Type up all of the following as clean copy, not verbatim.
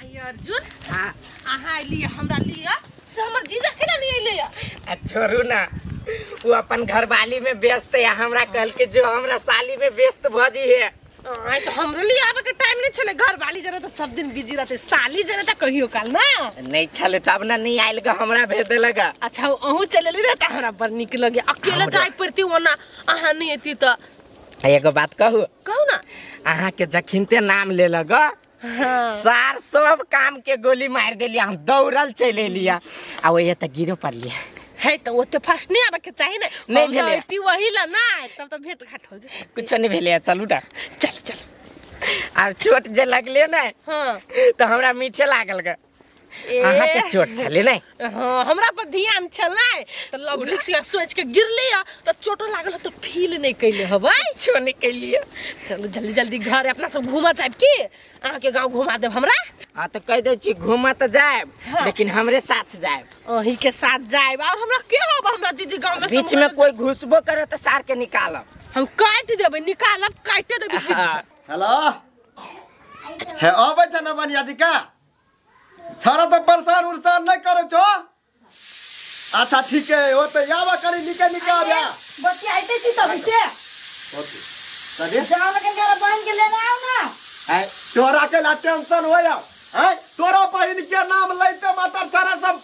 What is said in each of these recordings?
आइए अर्जुन। हाँ। अहाँ एलियै हमरा लिए से हमर जीजा केना नहीं एलै? आ छोड़ू ना, वो अपन घरवाली में व्यस्त है, हमरा कहलके जो हमरा साली में व्यस्त भ जी है। आय तो हमरो लिए आबे के टाइम नहीं छले, घरवाली जरे तो सब दिन बिजी रहते, साली जरे तो कहियो काल ना नहीं छले तब ना नहीं आयल ग, हमरा भेज देलक। अच्छा अहूँ चल एली रे त हमरा बड़ नीक लगे, अकेले हमरा- जाय पड़ती ओना अहाँ नहीं एती त। एगो बात कहू? कहू ना। अहाँ के जखिनते नाम ले लग हाँ। सार सब काम के गोली मार देलिया, हम दौड़ल चल एलिया आ ओहे त गिरो पड़लिया। है तो ओते फास्ट नहीं आबे के चाही ने। नहीं हम तो भेलै। एती वही ला ना तब तो भेंट घाट हो गेल। कुछो नहीं भेलै, चलू ना। चल चल। आर चोट जे लगले ने हाँ। तो हमरा मीठे लागल ग। ए। अहाँ के चोट छले ने? हाँ, हमरा पर ध्यान छलै त लवली से सोच के गिरले आ त चोटो लागल त फील नहीं कैले हबै। कुछो नहीं कैलिए। चलू जल्दी जल्दी घर अपना सब घूमा जायब की अहाँ के गांव घुमा देब हमरा? हाँ तो कह दै छी घूमा त जायब। हाँ। लेकिन हमरे साथ जायब। अहीं के साथ जायब और हमरा के हब, हमरा दीदी गांव में बीच में कोई घुसबो करे त सार के निकालब। हम काट देबै, निकालब काटे देबै सीधा। हाँ। हेलो हे अबै छ न बनिया जी का छाड़ा तो परेशान उर्सान नहीं करे छो। अच्छा ठीक है ओ तो यावा करी निके निके आव्या। बच्ची आइते छी तब से। तभी? जाओ ना कनी बहन के लेने आओ ना। है तोरा के ला टेंशन हो जाओ। है तोरा बहन के नाम लेते माता सारा सब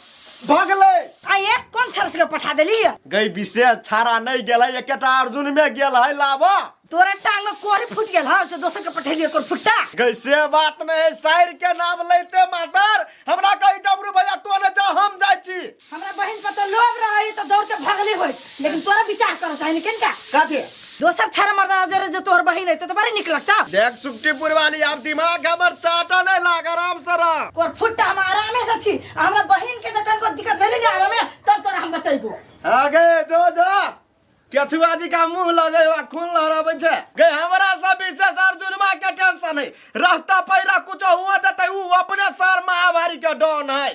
भगले। आये कौन छाड़ा से पठा देली? गई विशेष छाड़ा नहीं गेल है, एकेटा अर्जुन में गेल है लावा। तोरा टांग में कोरी फूट गेल है से दोसर के पठेलिए कोर फुट्टा। गई से बात नहीं है, साइर के नाम लेते मातर हमरा कही डबरू भैया तो न जा हम जाय छी। हमरा बहन पर तो लोभ रहे तो दौड़ के भगले होय, लेकिन तोरा विचार कर चाहे ने केनका? कथी? दोसर छाड़ा मर्दा जरे जो तोहर बहन है तो बड़ी निक लगता। देख सुखटीपुर वाली अब दिमाग हमर चाटा नहीं लाग, आराम से रह। कोर फुट्टा हम आरामे से छी, हमरा बहन के जखन को दिक्कत भेलै ने आवे में तब तोरा हम बतैबो। आगे जो जो केछुआ जी का मुंह लगे वा खून लहराबै छै। गे हमरा सब विशेष अर्जुन मा के टेंशन है, रास्ता पैरा कुछ हुआ देते उ अपने सर महाभारी के डॉन है।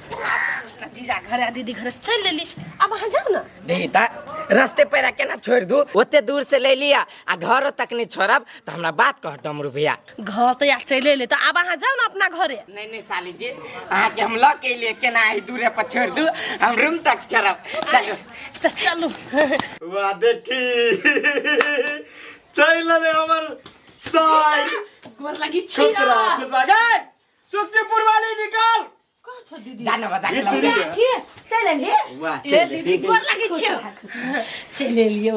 अपना जीजा घर आ दीदी घर चल लेली, अब अहाँ जाओ ना। नहीं ता रास्ते पैरा केना छोड़ दू, ओते दूर से ले लिया आ घरो तक नहीं छोड़ब तो हमरा बात कह डमरू भैया। घर तो यार चले ले तो अब अहाँ जाओ ना अपना घरे। नहीं नहीं साली जी अहाँ के हम ल के लिए केना आई दूरे पर छोड़ दू, हम रूम तक चलब। चलो तो चलू। वाह देखी चल ले हमर साई। गोर लगी छी। खुश रह, खुश रह। गए सुखजीपुर वाली निकाल। कहाँ छो दीदी? जाना बजा के ई लाओ। दीदी है। छी, चल ले। वाह, ए चल ले। दीदी गोर लगी छी। चल लियो।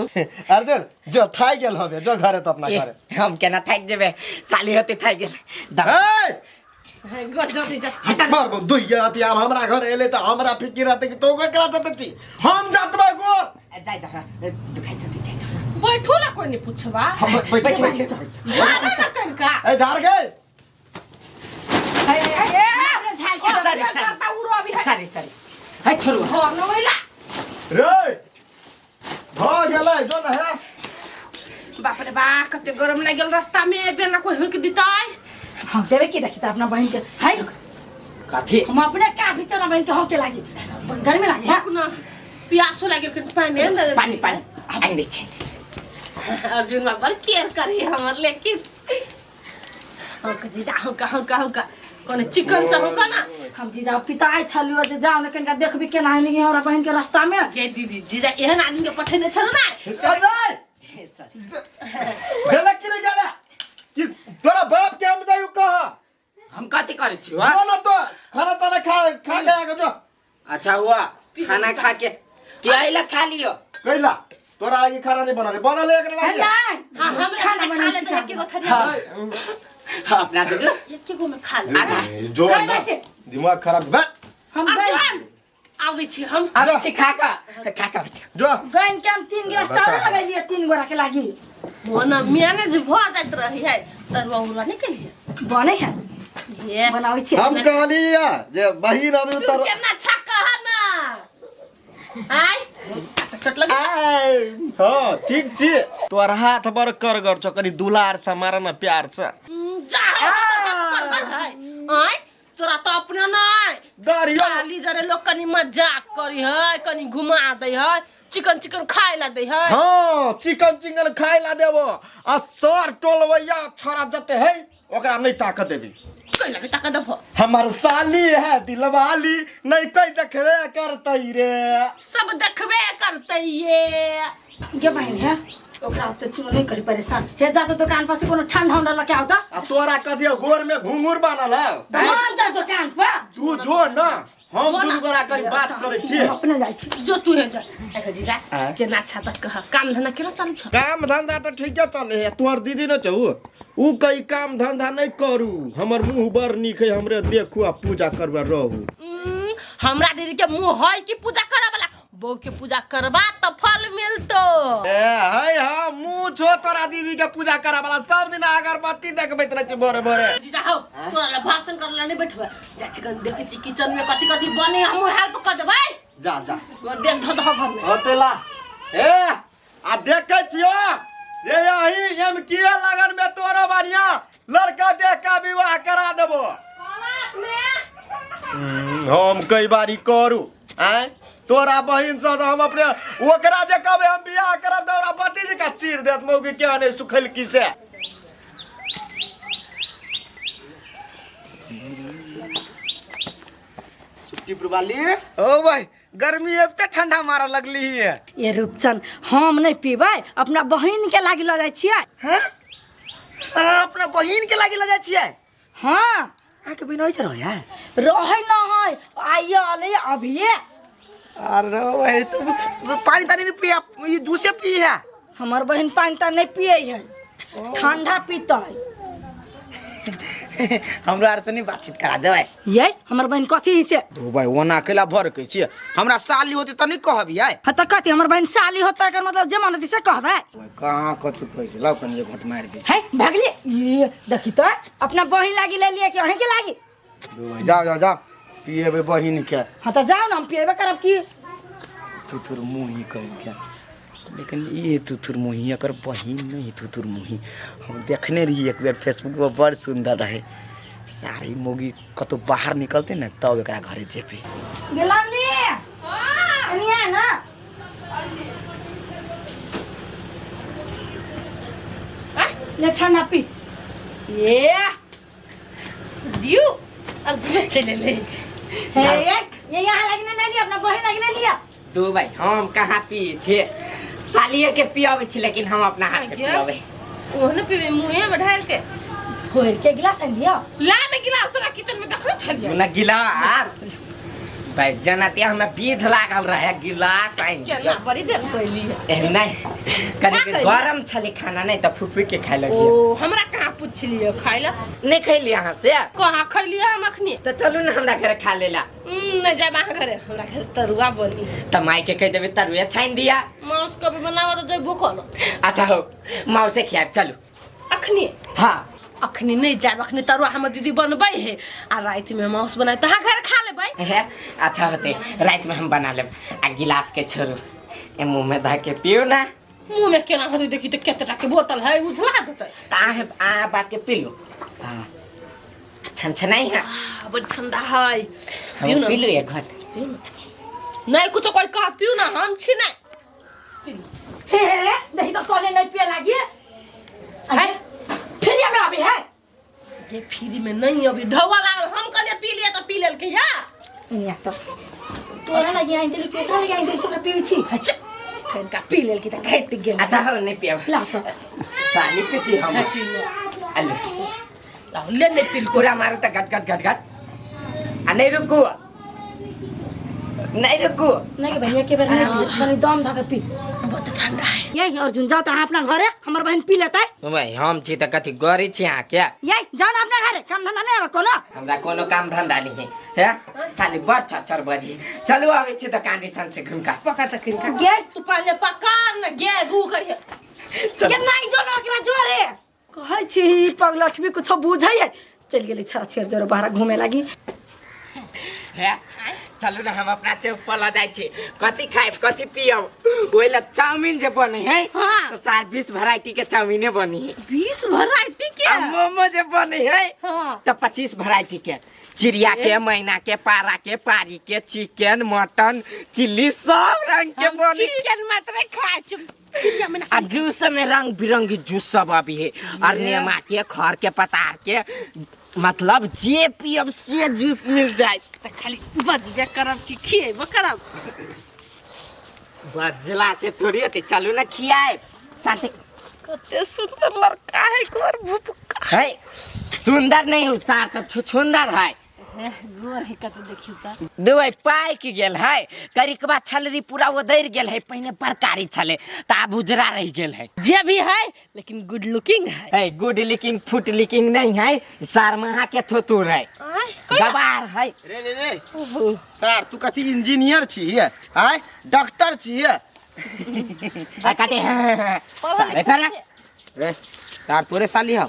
अर्जुन जो थाक गेल होबे जो घरे तो अपना ए, घरे। हम केना थाक जेबे साली होते थाक गेल। ए! गोर जल्दी जा। हटा। मार दो, दुइया अथी आब हमरा घर एले त हमरा फिकिर रहते कि तो केकरा जते छी, हम जतबै गोर। जाय दह, दुखाइ देते, जाय दह। बैठो ला कोई नहीं पूछबा। हम बैठ, बैठ, बैठ, बैठ। झाड़ा ना कनका। ए, झाड़ गए। ए, ए, ए, अपने झाड़ के। Sorry, sorry. करता उरो अभी है। Sorry, sorry. है छोड़ू। घर न होइला। रे, भ गेलै, जो न है। बाप रे बा, कते गरम लागि गेल रास्ता में, बेना कोई हुक दितै। हम देबे की देखी त अपना बहन के। है कथी? हम अपने का भी चना बहन के होके लागी, गर्मी लागी है। ना प्यासो लागि गेल, पानी आनि दे। पानी, पानी। आनि दै छै, आनि दै छै। अर्जुन बा बड़ केयर करी हमर, लेकिन हम जीजा हम का, हम का, हम का। कोने चिकन से हम का ना। हम जीजा पिताई छलियो जे जाओ ने कनका देखबी केना है हमरा बहन के रास्ता में। गे दीदी जीजा एहन आदमी के पठेने छल ना। अरे! सॉरी। गेलै कि नहि गेलै? कि तोरा बाप के हम जायु कहाँ? हम कथी करै छी हो? जो ना तो खाना ताना खा के आगे जो। अच्छा हुआ खाना खा के के आइला खा लियो। कैला तोरा आगे खाना नहीं बनल, बनल एक लागी। नहीं। हां, हम खाना खाना बनल खा लेते छी। एक गो थरिया। हां। हां, अपना दे दो। एक गो में खा ले। आधा। जो कैला ना, से? दिमाग खराब बा। हम अर्जुन, गए। आबै छी हम। आबै छी खा के, खा के आबै छी। जो। गैन के हम 3 गिलास बता। चावल लगेलिए, 3 गोरा के लागी। ओना मैनेज भ जाइत रही है, तरुआ उरुआ नहीं केलिए। बनै है। ये। बनाबै छी। हम कहलिए जे बहिन अभी तू उतर। केना अच्छा कह ना। आय, चोट लग। आय, हां, ठीक छी। तोर हाथ बड़ करगर छौ, कनी दुलार से मार ना, प्यार से। जा, कर कर है। आय, तोरा तो अपने नहीं दाढ़ियो साली जरे लोग कनी मजाक करी है, कनी घुमा दे है, चिकन चिकन खाए ला दे है। हाँ, चिकन चिकन खाए ला देबो आ सर टोलवैया छड़ा जते है ओकरा नहीं ताकत देबी। कैला के ताकत देबो? हमर साली है दिलवाली, नहीं कोई देखबे करतै रे। सब देखबे करतै ये। गे बहिन है ओकरा ओते तू नहीं करी परेशान हे, जा तो दुकान पर से कोनो ठंडा उंडा लके आवता। आ तोरा कथी गोर में घुंघूर बनल है? मान जा दुकान पर तू जो ना, हम दुनू गोरा करी बात करै छी। अपने जाइ छी। जो तू हे जा। ए जीजा, केना छा त कह, काम धंधा केना चलै छ? काम धंधा त ठीके चले है। तोहर दीदी न छौ उ कई काम धंधा नहीं करू, हमर मुंह बड़ नीक है, हमरे देखू आ पूजा करबा रहू। हमरा दीदी के मुंह है कि पूजा करे वाला? बहू के पूजा करबा त फल मिलतो। ए है हां, मुंह छो तोरा दीदी के पूजा करे वाला, सब दिन अगरबत्ती देखबैत रहै छी भोरे भोरे। जीजा हो, तोरा ला भाषण करे ला नहीं बैठबे, जा चिकन देखै छी किचन में कथि कथि बने, हम हेल्प कर देबै। जा जा, मोर देख ध ध घर में होते ला। ए आ देखै छियो जे यही एम किए लगन में तोरो बढ़िया लड़का देख के विवाह करा देबो। हम कई बारी करू आय तोरा बहिन से हम अपने ओकरा जे कहबै हम बियाह करब त ओकरा पति जी का चीर देत मौगी के नहीं सुखल की से। छुट्टी प्रवाली। ओ भाई गर्मी अब ते ठंडा मारा लगली है। ये रूपचन हम नहीं पीबै, अपना बहिन के लागी ल जाइ छियै। हां, अपना बहिन के लागी ल जाइ छियै? हां। आ के बहिन होय छै रहै? रहै न है, आइए अले अभिये। अरे भाई तो पानी तानी नहीं पिया, ये जूसे पी है। हमर बहिन पानी तानी नहीं पिए है, ठंडा पीतै। हमरा आर से नहीं बातचीत करा देबै। ये हमर बहिन कथी छै? तो भाई ओना केला भर के छियै, हमरा साली होती त नहीं कहबी है। हां त कथी हमर बहिन साली होता एकर मतलब जे मन होती से कहबै। कहां कथी कहै छै, लाउ कनी एक घोट मारि दे। है भागली ये देखी त अपना बहिन लागी ले लिए कि अहीं के लागी? जाओ जाओ जाओ पिएबे बहिन के। हां त जाओ न, हम पिएबे करब की। थुथुर मुही कहि के, लेकिन ये थुथुर मुही एकर बहिन नहीं थुथुर मुही। हम देखने रही एक बेर फेसबुक पर, बड़ सुंदर रहे। सारी मोगी कतौ बाहर निकलते न तब एकरा घरे जेबे। गेलावली हां एनिया ना ले ठंडा पी। ये दियो अब तुम चले ले। हे ये यहाँ लागी ले लिया, अपना बहिन लागी ले लिया। दो भाई हम कहाँ पिए छे, सालिए के पियाबै छी, लेकिन हम अपना हाथ से पियाबै। ओहने पीबे मुंहे में ढाल के फोड़ के गिलास आनि दियो। ला ने गिलास तोरा किचन में देखले छलियै ना गिलास। भाई जनते हमरा बीध लागल रहे गिलास आनि केना बड़ी देर कैली। ए नहीं कनी गरम छले खाना नहीं त फुफी के खाय लगिए। ओ हमरा कहाँ पुछलियै खाय ला? नहीं खैली अहाँ से? कहाँ खैलियै हम अखनी? त चलू ना हमरा घरे खा लेला। नहीं जाब अहाँ घरे, हमरा घरे तरुआ बनी। त माई के कह देबे तरुआ छानि दिया। माउस कभी बनावा त जइबो कर। अच्छा हो माउसे खियाब चलू अखनी। हाँ अखनी नहीं जाब, अखनी तरुआ हमर दीदी बनबै है आ राति में माउस बनाए त अहाँ घर खा लेबै। है अच्छा होते राति में हम बना लेब। आ गिलास के छोड़ू ए मुँह में धऽ के पियो ना। मुँह में केना होतै देखी त केतेटा के बोतल है उझला जेतै। त अहाँ अहाँ बात के पी लू। हाँ छनछनाई है, बड़ ठंडा है। हम पी लू एक घोट। नहीं कुछो कोई कह पियो ना, हम छी नहीं। हे हे नहीं तो कॉलेज नहीं पिए लागी है फिर में अभी है ये फ्री में नहीं अभी ढवा लागल। हम कहलिए पी लिए त पी लेल के या इया तो तोरा लागी आइन दिलु केकरा लागी आइन दिलु सब पीबी छी। अच्छा इनका पी लेल की त घट गेल। अच्छा हो नहीं पियब ला तो साली पीती हम। अले लाओ ले नहीं पी पूरा मारो त घट घट घट घट। आ नहीं रुकू नहीं रुकू नहीं भैया के बेर नहीं कनी दम धके पी, बहुत ठंडा है। ये अर्जुन जाओ त अहाँ अपना घरे, हमर बहन पी लेतै। भाई हम छी त कथी गरी छी अहाँ के? ये जाओ ना अपना घरे, काम धंधा नहीं आवे कोनो। हमरा कोनो काम धंधा नहीं है, है साली बड़ चचर बजी। चलू आबै छी दुकान दिसन से घुम का पकड़ त किनका गे तू पहले पकड़ न गे गू करिए के नहीं जो ना ओकरा जोरे कहै छी पगलठबी कुछो बुझै है। चल गेली छरा छेर जोरे बाहर घूमे लागी। है चलू ना हम अपना चौक पर ल जाइ छी, कथी खायब कथी पियब। ओहि ला चाउमीन जे बने है। हाँ। तो सार 20 वैरायटी के चाउमीने बनी है। 20 वैरायटी के? आ मोमो जे बने है। हाँ। तो 25 वैरायटी के। चिड़िया के, मैना के, पारा के, पारी के, चिकन मटन चिल्ली सब रंग के हम बनी। चिकन मात्र खाइ छी, चिड़िया मैना। आ जूस में रंग बिरंगी जूस सब अभी है और नेमा के, खर के, पतार के, मतलब जे पियब से जूस मिल जाए। तऽ खाली बजबे करब कि खिएबो करब? बजला से थोड़ी होती, चलू ना खियाए साथे। कते सुंदर लड़का है गोर भुपका है। सुंदर नहीं हो सार, सब छुछुंदर है। गोर है कते, देखियो तऽ। दुबई पाकि गेल है, करिकबा छलरी पूरा उधर गेल है। पहिने बड़कारी छले त आब उजरा रह गेल है। जे भी है लेकिन गुड लुकिंग है। है गुड लिकिंग फुट लिकिंग नहीं है, सार महा के थोतुर है। आय, कोई ना। गवार है। रे रे रे सर, तू कथी इंजीनियर छी? आय डॉक्टर छी? आ कते सारे फेरा। रे सार, तोरे साली हौ?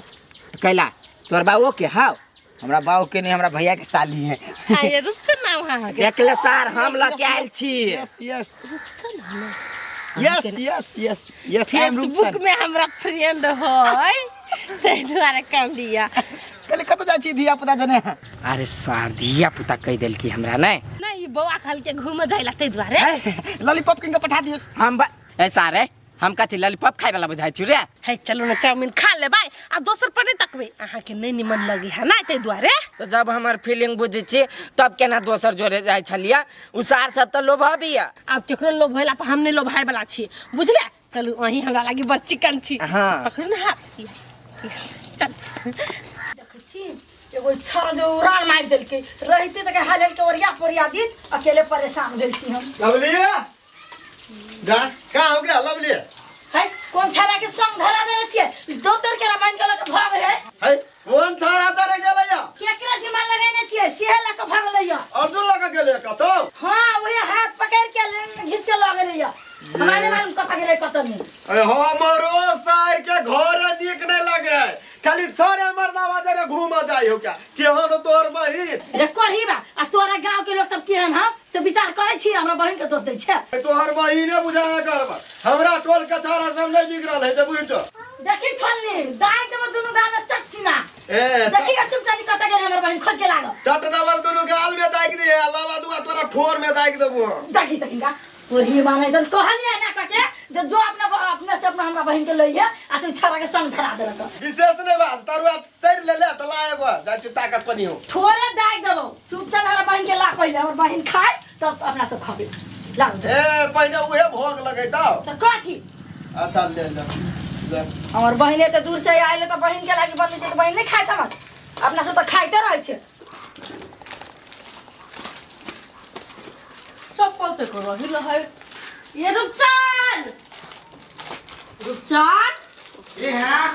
कैला, तोर बाबू के हौ? हमरा बाऊ के नहीं, हमरा भैया के साली है। आय, रुपचन नाम है अहाँके? देख ले सार, हम लग के आयल छी। Yes yes yes yes yes yes, I am. Facebook में हमरा फ्रेंड है, ताहि दुआरे कह लिया। कल कतऽ जाइ छी धिया पुता जने? अरे सार, धिया पुता कहि देलकी हमरा नहीं। नहीं, ई बौआ खल के घूमे जाइला ताहि दुआरे। लॉलीपॉप किन के पठा दियौ। हम ए सारे, हम कथी लॉलीपॉप खाए वाला बुझाइ छु रे? है, चलू ना चाउमीन खा लेबै आ दोसर पर नहीं तकबै, अहाँके नहीं निमन लगी है ना ताहि दुआरे। तो जब हमर फीलिंग बुझै छी तब केना दोसर जोरे जाइ छलियै? उ सार सब तऽ लोभाबिया। आब केकरो लोभ होला पर हम नहीं लोभाय वाला छी, बुझले? चलू, अहीं हमरा लागी बड़ चिकन छी। हाँ। पकड़ू ना हाथ, इह, इह, चल। देखै छी एगो छड़ जो उड़ान मारि देलकै, रहिते तऽ हाल के ओरिया पोरिया दीत, अकेले परेशान भेल छी हम। लवली जा, कहाँ हो गया लवली? है, कोन छड़ा के संग धरा देने छियै? दौड़ दौड़ के रामायण के लऽ के भाग है। है, कोन छाड़ा चले गेलै या? केकरा जिम्मा लगेने छियै, सेहे लऽ के भागलै या। अर्जुन लगा गेलै कतौ? हाँ, वही हाथ पकड़ के घींच के लऽ गेलै या, हमरा नहि मालूम कतऽ गेलै कतऽ नहि। अरे हमरो सार के घर नीक नहीं लगे, खाली छरे मर्दावा जरे घूम जाई हो क्या? केहन तोहर बहिन? रे करही बा, आ तोरा गांव के लोग सब केहन हौ से विचार करै छी, हमरा बहिन के दोष दै छै। तोहर बहिने बुझाया करब, हमरा टोल के छाड़ा सब नहीं बिगड़ल है से बुझ। देखी छोलनी दाइ देबो दुनू गाल में चट सीना। ए देखी के चुपचाप कतऽ गेलै हमर बहिन, खोज के लागल। चट दबर दुनू गाल में दागि दे, लावा दुआ तोरा ठोर में दागि देबो हम। देखी तकिनका ओही माने त कहलियै ना कके जे जो अपना अपने से अपना हमरा बहिन के लइहे, आ से छड़ा के संग धरा देलक। विशेष नहीं बास तरुआ तैर ले ले त ला एगो जाइ छी ताकत पनी हो। थोड़े दागि देबो, चुपचाप हमरा बहिन के ला, पहिले हमर बहिन खाए तब अपना सब खबे लाउ। ए पहिने उहे भोग लगैतौ। त कथी? अच्छा ले ले ले। हमर बहिन एते दूर से आयल त बहिन के लागि बनै छै त बहिन नहि खाइत हमर, अपना सब त खाइते रहै छै। चप्पल तो करो ही है ये। रुपचान, रुपचान। ए हां।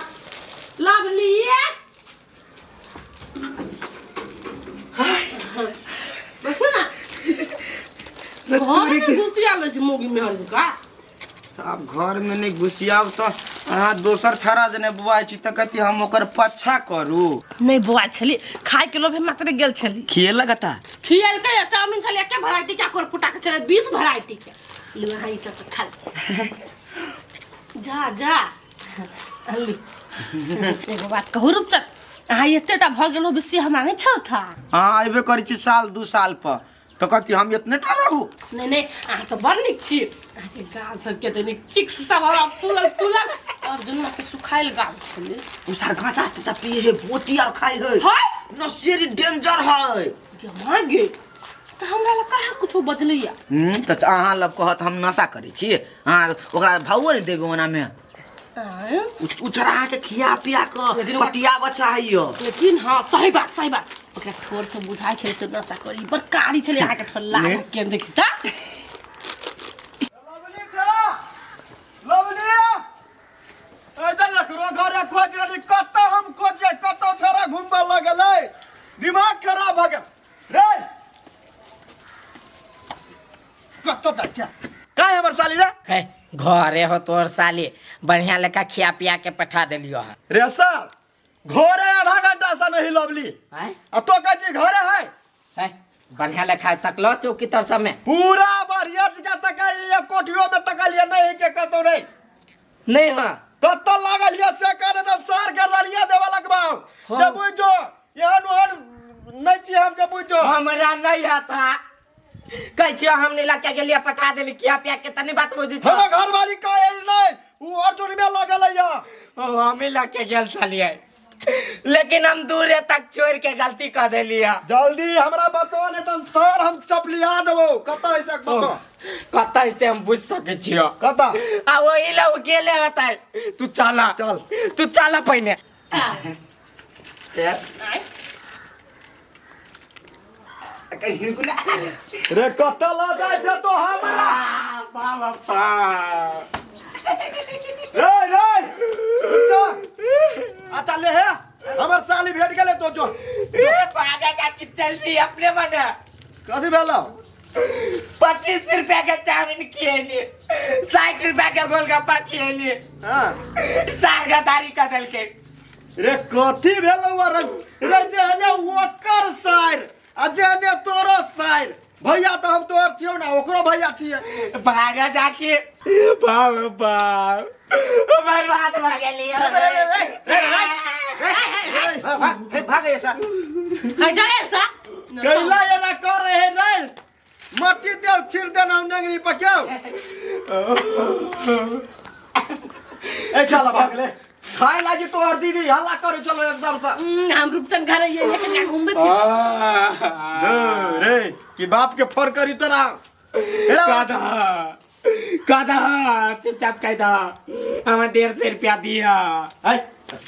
लवली बैठो ना, घर में घुसिया ले छै मोगी मेहर का। आब घर में नहीं घुसियाब तऽ अहाँ दोसर छाड़ा जने बुआइ छी तऽ कथी हम ओकर पछा करू? नहीं बौआ, छली खाय के लोभे मात्र गेल छली। खिए लगता? खियलकै, चाउमीन छलै एके भेराइटी के, कोर फुटा के छलै 20 भेराइटी के। लू अहाँ ई चाचा खा ले। जा जा लू। एगो बात कहू रूपचंद, अहाँ एतेटा भऽ गेलहुँ बेसी हमरा नहि छल था। अहाँ अयबे करै छी साल दू साल पर तऽ कथी हम एतने टा रहू? नहीं नहीं, अहाँ तऽ बड़ नीक छी, अहाँके गाल सबके तऽ नीक चिक्स सब हमरा फूलल फूलल, और दुनू के सुखायल गाल छलै। उ सार गांजा ताजा पिए है, बोटी आर खाइ है। है। नशेरी डेंजर है। गे माँ गे, तऽ हमरा लग कहाँ कुछो बजलैया? तऽ अहाँ लग कहत हम नशा करै छी, अहाँ ओकरा भावो नहि देबै ओनामे। आँय? उ छोड़ा अहाँके खिया पिया कऽ लेकिन ओकरा- पटियाबऽ चाहैय। लेकिन हाँ, सही बात सही बात, ओकरा ठोर से बुझाइ छलै से नशा करी, बड़ कारी छलै अहाँके ठोर लाल के देखी तऽ। लवली छा लवली, ए जा एकरो घरे खोज रहली, कतऽ हम खोजिए, कतऽ छड़ा घुमबऽ लगलै, दिमाग खराब भऽ गेल रे। कतऽ जाइ छै काय हमर साली रे? है, घरे हो तोर साली, बढ़िया लेखा खिया पिया के पठा देलियो है। रे सर, घरे आधा घंटा से नहीं लवली। आँय? आ तो कहै छी घरे है। है, बढ़िया लेखा तकलो चौकी तर सब में। पूरा बढ़िया जगह तकलिए, कोठियो में तकलिए, नहीं के कतौ नहीं। नहीं हाँ। कतौ लागल ये से कर एकदम सार कर रलिया देवा लगबाओ। हाँ। जब बुझ जो एहन ओहन नहीं छी हम जे बुझो। हमरा नहीं आता कहै छियो, हम नहीं लग के गेलियै, पठा देली किया पिया के तनी बात बुझै छो। हमरा घरवाली कहे नहीं, उ अर्जुन में लगल है। ओ हमी लग के गेल छलियै, लेकिन हम दूरे तक छोड़ के गलती कर देलियै। जल्दी हमरा बतो, नहीं तो सर हम चपलिया देबो। कतऽ है से बतो। कतऽ से हम बुझ सकै छियो? कतऽ? आ वही ला उ गेले होतै। तू चला। चल। तू चला पहिने। रे कतऽ लऽ जाइ छै तो हमरा? बाबा। रे रे चल। अच्छा ले हे, हमर साली भेट गेलै, तो जो। ए भागा जाके चल जी अपने मने। कथी भेलौ? 25 रुपया के चाउमीन खिएली, 60 रुपया के गोलगप्पा खिएली। हाँ। सार गदारी कर देलके। रे कथी भेलौ? रे रे जेहने ओकर सार आ जेहने तोरो सार, भैया तऽ हम तोहर छियौ ने, ओकरो भैया छियै। भागा जाके बाप बाप, बर्बाद भऽ गेली। भाग ऐसा। है जा ऐसा। कैला एना कर रहे रे? मट्टी तेल छीट देना हम नेंगरी पर क्यों? ए चल भाग ले, खाए लागी तोहर दीदी हल्ला करे। चलो एकदम से। हम रूपचंद घर ये लेकिन ना घूमबे फिर। रे कि बाप के फोन करी तोरा? कदा कदा चुपचाप कह दा, हमें 150 रुपया दिया। ऐ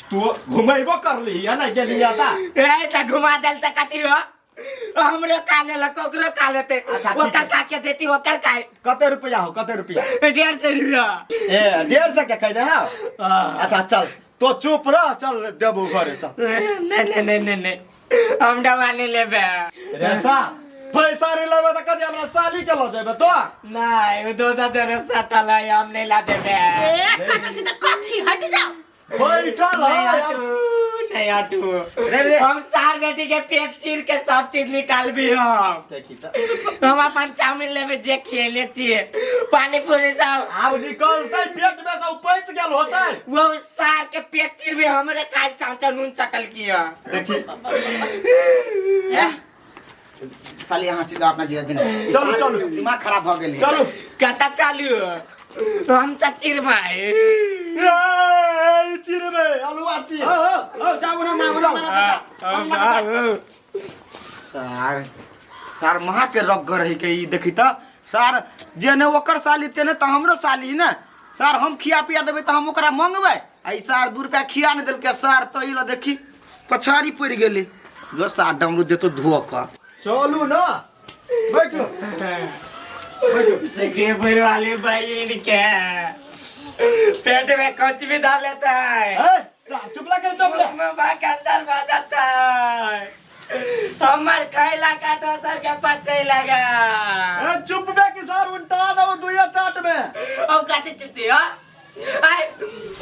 तू घुमेबो करली है ना, गेली आता। ए त घुमा देल त कथी हो? हमरो का लेलक, ओकरो का लेते। अच्छा, ठीक ओकर है। का के जेती, ओकर का। कते रुपया हो, कते रुपया? 150 रुपया। ए 150 के कहने है? अच्छा चल, तो चुप रह, चल देबो घरे, चल। नहीं नहीं नहीं नहीं नहीं, हम दवा नहीं लेबे। रेसा पैसा रे लेबे त कथी हमरा साली के ल जेबे तो? नहीं, वो दोसर जरे सटल है, हम नहीं ला देबे। ए सटल छी त कथी, हट जाओ। बैठल नहीं है। हटू, नहीं हटू। रे रे। हम सार बेटी के पेट चीर के सब चीज निकाल भी हम। देखी त। हम अपन चाउमीन लेबे, जे खियले छियै, पानी पूरी सब। आब निकलतै पेट में से, उपैच गेल होतै। वो सार के पेट चीर भी हमरे काल चाचा नून चटल किया। देखी। ए, साली यहाँ चल अपना जीजा जी। चलू, चलू। दिमाग खराब हो गेल। चलू। कता चालू, हम त चिरबै। ए चिरबे अलुआ चीर। ओ ओ जाबो ना मामा ना। सार सार महा के रग रही के ई देखी त सार, जेने ओकर साली तेने त हमरो साली ने। सार हम खिया पिया देबै त हम ओकरा मंगबै, आ ई सार 2 रुपया खिया नहि देलकै सार, त ई ल देखी पछाड़ी पड़ि गेलै। जो सार डमरू देतो धो कऽ। चलू ना, बैठो। सगे वाली बहन के पेट में कुछ भी डाल लेता है। ए चुप लगे, चुप ले। मुंह के अंदर भा जाता है, हमर खैला का दोसर के पचे लगा। ए चुप बे कि सार उल्टा देबो दुइया चाट में। अब कथी चुपती हो? आय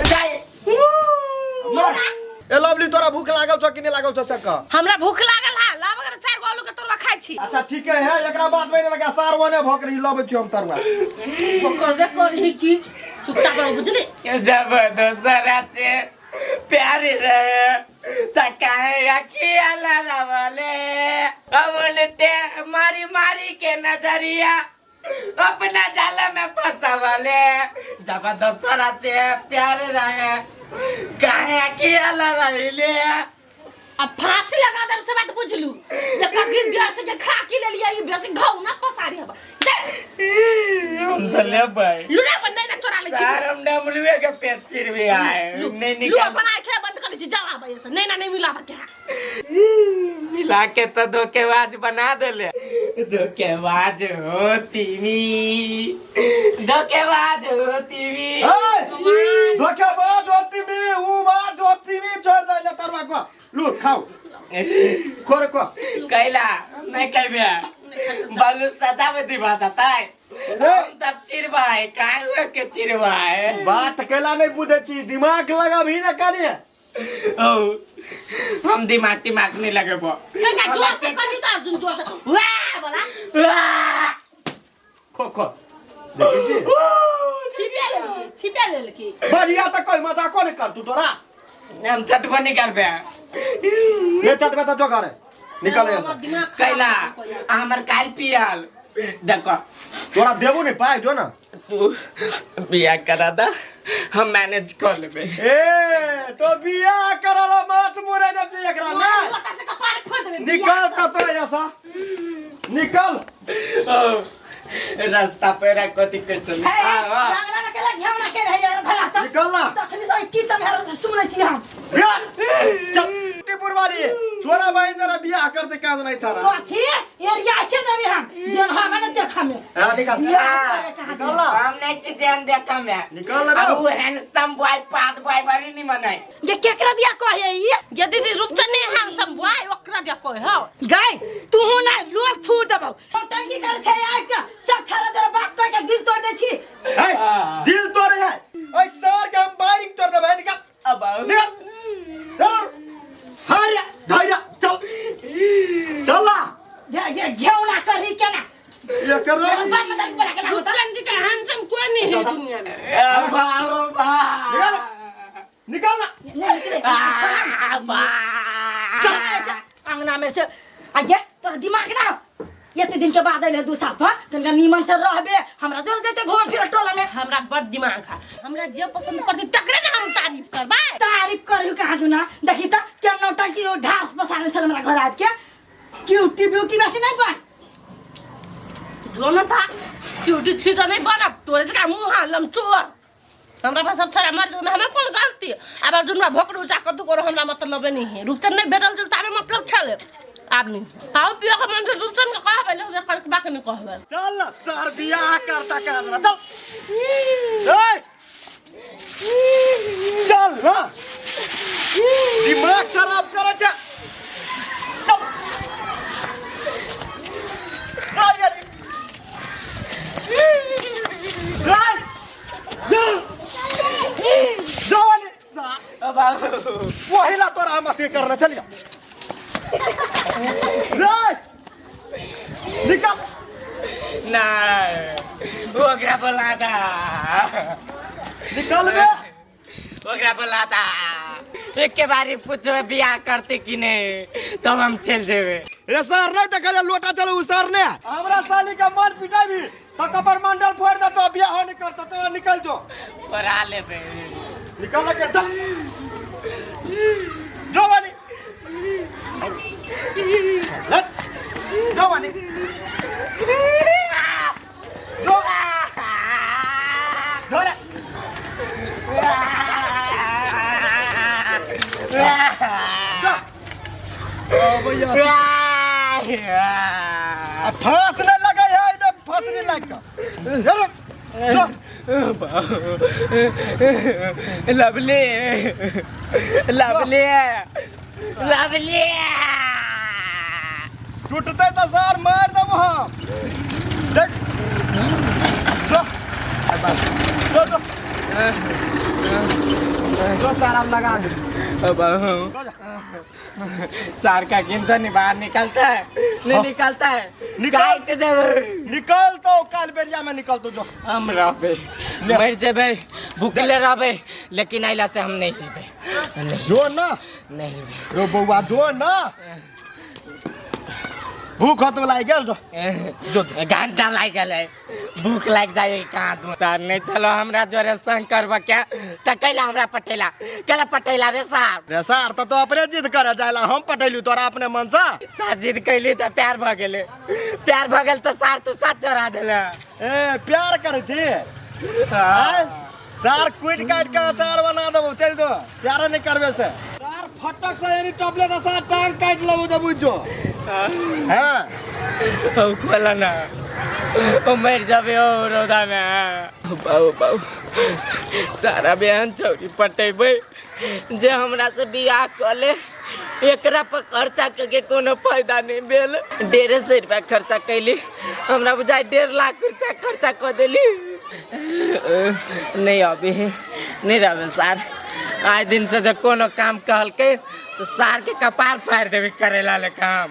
जाय। ए लवली, तोरा भूख लागल छौ कि नहि लागल छौ से कह। हमरा भूख लागल है, लाब अगर चार गो आलू के तरुआ खाइ छी। अच्छा ठीक है, एकरा बाद में लगा सार ओने भोकरी लबै छी हम तरुआ। करबे करही की, चुपचाप रहो, बुझली? जब दोसरा से प्यार रहे त काहे अखिया लड़ावले, हम उल्टे मारी मारी के नजरिया अपना जाला में फंसावले। जब दोसरा से प्यार रहे काहे अखिया लड़ावले। अब फांसी लगा देब से बात बुझलू। एकर की गैस के खा के लेलियै, ई बेसी घाव ना पसारी हब। हम तो लेबै। लुना पर नहीं ना चोरा ले छी। सार हम डमरुए के पेट चिर भी आए। लू नहीं लू निकाल। अपन आंखें बंद कर छी, जाओ आबै से नहीं ना नहीं मिलाब के। मिला के तो धोखेबाज बना देले। धोखेबाज हो तीमी, धोखेबाज हो तीमी। ए धोखेबाज होती भी ऊ बाज होती भी, छोड़ दे ले तरुआ को, लू खाओ खोरे को। कैला नहीं कहबे, बालू सदा में दिवा जाता है। हम तब चिरवाए काहे हुए के चिरवाए? बात कैला नहीं बुझे छी, दिमाग लगाबही ना कनी। ओ हम दिमाग दिमाग नहीं लगेबो। नहीं जोर से कही तो अर्जुन जोर से वाह बोला। खो खो देखै छी। छिपा ले, छिपा ले की। बढ़िया त कोई मजाको नहीं कर तू तोरा। हम चटबो नहीं करबे। ये चटबे त जो घरे। निकल यहाँ से। दिमाग खराब कैला कर देलको। हमर काल पियल देखो तोरा देबो नहीं पाइ जो ना तू बियाह करा दा हम मैनेज कर लेबे ए तो बियाह करल मत मुरे न जे एकरा ना लोटा से कपार फोड़ देबे निकल त तो ऐसा निकल ओ, रास्ता पे कथी के चली हे नांगरा में केला घेवना के रहे यार भला त निकल ना। तखनी से किचन हेरो से सुनै छी हम चल टीपुर वाली तोरा बहिन जरा बियाह कर दे काज नहीं छारा कथी एरिया से देबे हम जन हवा न देखा में हां निकल बियाह करे कहाँ निकल ना हम नहीं छी जेन देखा में निकल ना अब वो हैंडसम बॉय पात बॉय बड़ी नहीं मनाई ये केकरा दिया कहे ई ये दीदी रूपचंद नहीं हैंडसम बॉय ओकरा दिया कोई हो गाय तू ना लोल थूर देबौ हम टंकी करे छै आबि के सब छारा जरा बात कह के दिल तोड़ दै छी ए दिल तोड़े है ओए सर के हम बारिंग तोड़ देबै निकल अब आओ। निकल चल हर धैर्य चल चल ना ये ये घेवना करही केना ये कर बाप मदर बड़ा केना होता रूपचंद जी का हैंडसम कोई नहीं है दुनिया में अब आओ बा। निकल निकल ना नहीं निकले आ, बा। चल ऐसे अंगना में से आगे तोरा दिमाग ना एते दिन के बाद अइले 2 साल पर कनका नीमन से रहबे हमरा जोर जैते घूमे फिरे टोला में हमरा बड़ दिमाग है हमरा जे पसंद करती तकरे ना हम तारीफ करबै तारीफ करहु कहाँ दुना देखी त केना नौटंकी ओ ढास पसारने छल हमरा घर आबि के क्यूटी ब्यूटी बेसी नहीं बन जो न था क्यूटी छी तो नहीं बनब तोरे जका मुंह हाल लमचोर हमरा पास सब सारा मर हमरा कोन गलती आब अर्जुन बा भोकरू जा कतु करो हमरा मतलब नहीं है रूपचंद नहीं भेटल छल ताबे मतलब छले आब नहीं खाओ पियो के मन से रूपचंद के कहबै लेकिन एकर के बाकी नहीं कहबै चल ना सर बियाह करता काज ना चल ए चल ना दिमाग खराब करे छे चल राय राय जवानी अब आओ। वही ला तोरा हम अथी करना चल जा राय निकल नहीं ओकरा बोला दा निकल बे ओकरा बोला दा एक के बारी पूछो बियाह करते कि नहीं तब हम चल जेबे रे सर नहीं देखल लोटा चलो उ सर ने हमरा साली का मन पिटाबी तो कपर मंडल फोड़ दे तो बियाह नहीं करता तो निकल जो परा लेबे निकल के चल जवानी लग जवानी जो जो रे। जा ओ भैया आ फांस नहीं लगे है एमे फांस नहीं लाग के अरे जो लवली लवली लवली टूटते तो सर मार देबो हम देख जो जो जो जो तारा लगा दे अब जो जा। सार का गिनता नहीं बाहर निकलता है नहीं निकलता है निकल। काट देबे निकल तो काल बेरिया में निकल तो जो हम रहबे मर जेबे भूखले रहबे लेकिन अइला से हम नहीं हिलबे नहीं जो ना नहीं हिलबे रो बौआ जो ना भूख खत्म लागि गेल जो जो जो। घंटा लागि गेलै भूख लागि जाइ कहाँ तू सर नहीं चलो हमरा जोरे संग करब क्या त कैला हमरा पटेला कैला पटेला रे साहब रे सर तो अपने जिद करे जाइला हम पटेलू तोरा अपने मन से सार जिद कैली त प्यार भ गेलै प्यार भ गेल त सार तू साथ चढ़ा देला ए प्यार करे छी आय सार कुटि काटि के अचार बना देबो चल दो प्यार नहीं करबे से सार फटक से यानी टपले त सार टांग काटि लेबो जब बुझ जो हां ओ खोला ना ओ मर जाबे ओ रौदा में बाबू बाबू सारा बहन छौरी पटेबै जे हमरा से बियाह कऽ ले एकरा पर खर्चा करके कोनो फायदा नहीं भेल 150 रुपया खर्चा कैली हमरा बुझाइ 1.5 लाख रुपया खर्चा कऽ देली नहीं अभी नहीं रहबे सार आइ दिन से जे कोनो काम कहलकै तऽ सार के कपार फाड़ि देबै करेला ले काम।